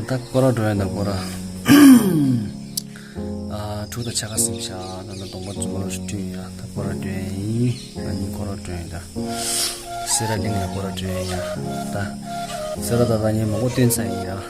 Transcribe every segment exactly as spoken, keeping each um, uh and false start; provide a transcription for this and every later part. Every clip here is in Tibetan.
ད་སྐོར་ར་འགྲོ་ཡ་ད་སྐོར་ར། ཨ། གྲུ་དང་ཕྱེད་ཀ་ཟིན་ཤག་ད་ལྟ་གདོང་པ་རྫུན་མ་ལོ་ཞིག་བསྐྲུན་ཡ། ད་སྐོར་ར་འགྲོ་ཡ་ཡིན། ང་གཉིས་སྐོར་ར་འགྲོ་ཡ་ཡིན་ད། སེ་ར་གླིང་ལ་སྐོར་ར་འགྲོ་ཡ་ཡིན་ད། སེ་ར་ད་ད་ངས་མང་པོ་བསྟན་ཚར་ཡིན་ཡ།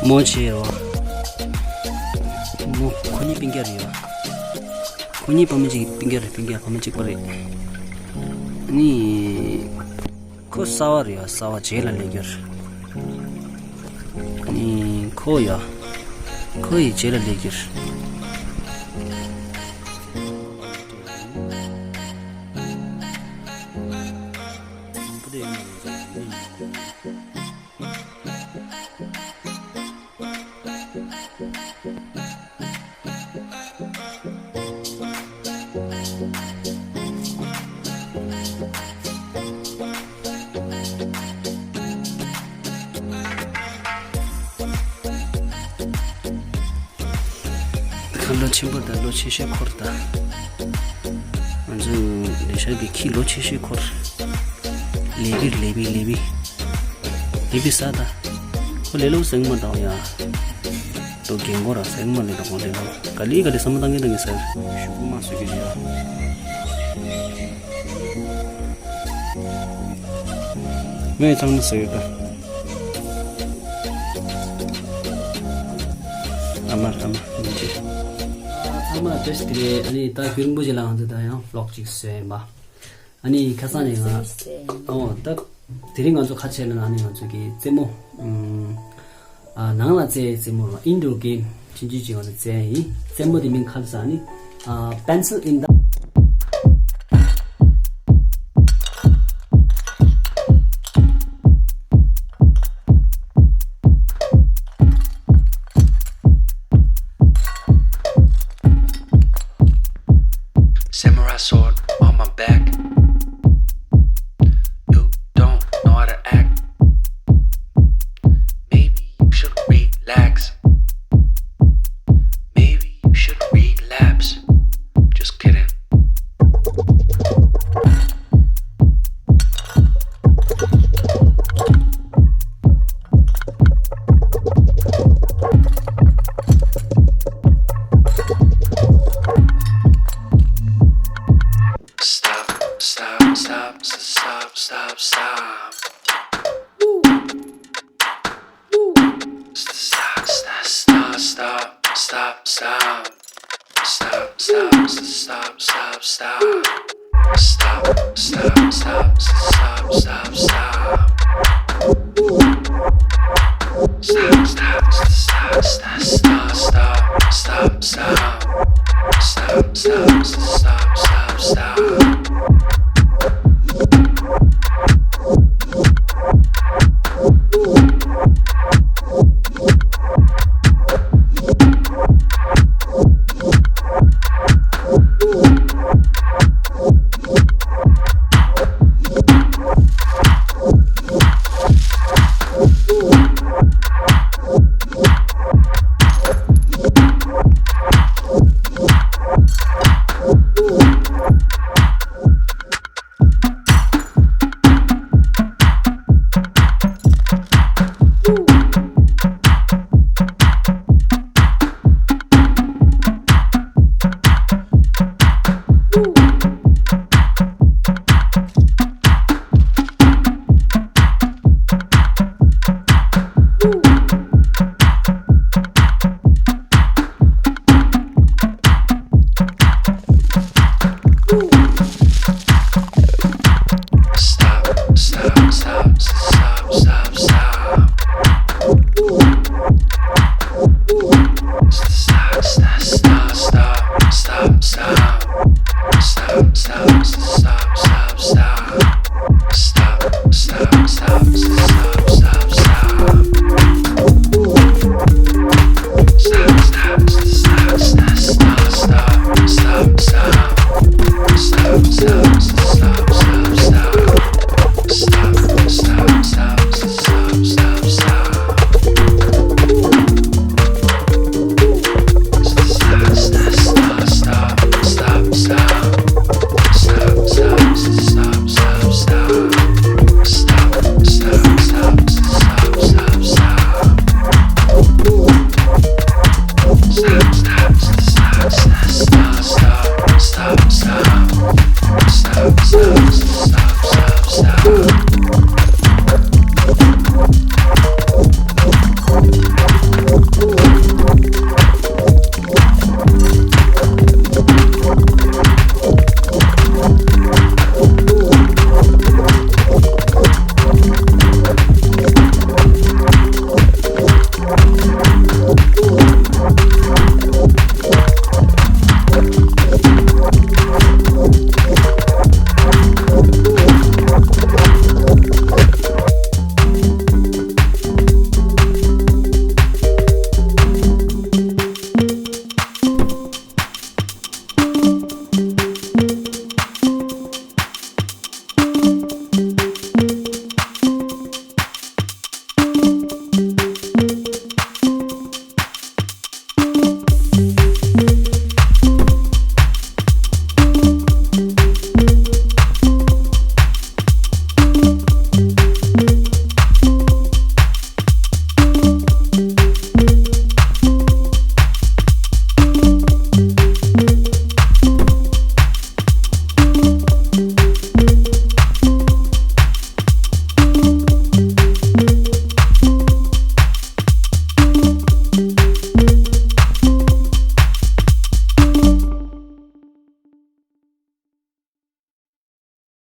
མོ་ཆེ་རེད་བ། མོ་ཁོ་གཉིས་སྤུན་ཀྱག་རེད་བ། ཁོ་གཉིས་ཕ་མ་གཅིག་སྤུན་ཀྱག་རེད། སྤུན་ཀྱག་ཕ་མ་གཅིག་པ་རེད། ནི། ཁོ་གསར་བ་རེད་ཡ། གསར་བ་རྗེས་ལ་སླེབས་རྒྱུ་རེད། ཨེ། ཁོ་ཡ། ཁོ་ཡི་རྗེས་ལ་སླེབས་རྒྱུ་རེད། ཁ་ལོ་ཆེན་པོ་དང་ལོ་ཆེ་ཤོས་འཁོར་དང་། ང་ཚོ་ལས་ཤག་གི་ཁྱི་ལོ་ཆེ་ཤོས་འཁོར། ལེ་བི་ལེ་བི་ལེ་བི། ལེ་བི་ཟ་ད། ཁོ་ལེ་ལོ་ཟེར་མ་བཏང་ཡ། ཏོ་རྒན་གོ་ར་ཟེར་མ་ལེ་ད་ཁོ་ལེ་ལོ། ག་ལེ་ག་ལེ་ཟ་མ་བཏང་གི་ད་གི་ཟེར། ཤུ་གུ་མ་ཟོས་གི་ཡ། ངས་ཚང་མ་ཟོས་ཡོད་ད། ཨ་མ་ཨ་མ་མི་བྱེད། ཚང་མ་བཀྲ་ཤིས་བདེ་ལེགས། ཨ་ནི་ད་རྒྱུན་རིང་པོ་ཅིག་ལ་ང་ཚོ་ད་ཡང་ཝི་ལོག་ཅིག་བཟོས་ཡིན་པ། ཨ་ནི་ཁ་སང་ནས་ང་། ཨོ་ད། དེ་རིང་ང་ཚོ་ཁ་ཆེ་ལ་ཨ་ནི་ང་ཚོ་གི་རྩེད་མོ། ཨམ། ཨ། ནང་ལ་རྩེད་རྩེད་མོ་ལ་indoor game ཆུང་ཆུང་ཅིག་ང་ཚོ་རྩེད་ཡིན། རྩེད་མོ་དེ་མིང་ཁ་ལ་ཟ་ནི། ཨ། Pencil in the Samurai sword on my back. You don't know how to act. Maybe you should relax. Maybe you should relapse. Just kidding. Stop, stop, stop, stop, stop, stop. Woo. Woo. Stop, stop, stop, stop, stop, stop. Stop, stop, stop, stop, stop. Stop, stop, stop, stop, stop, stop.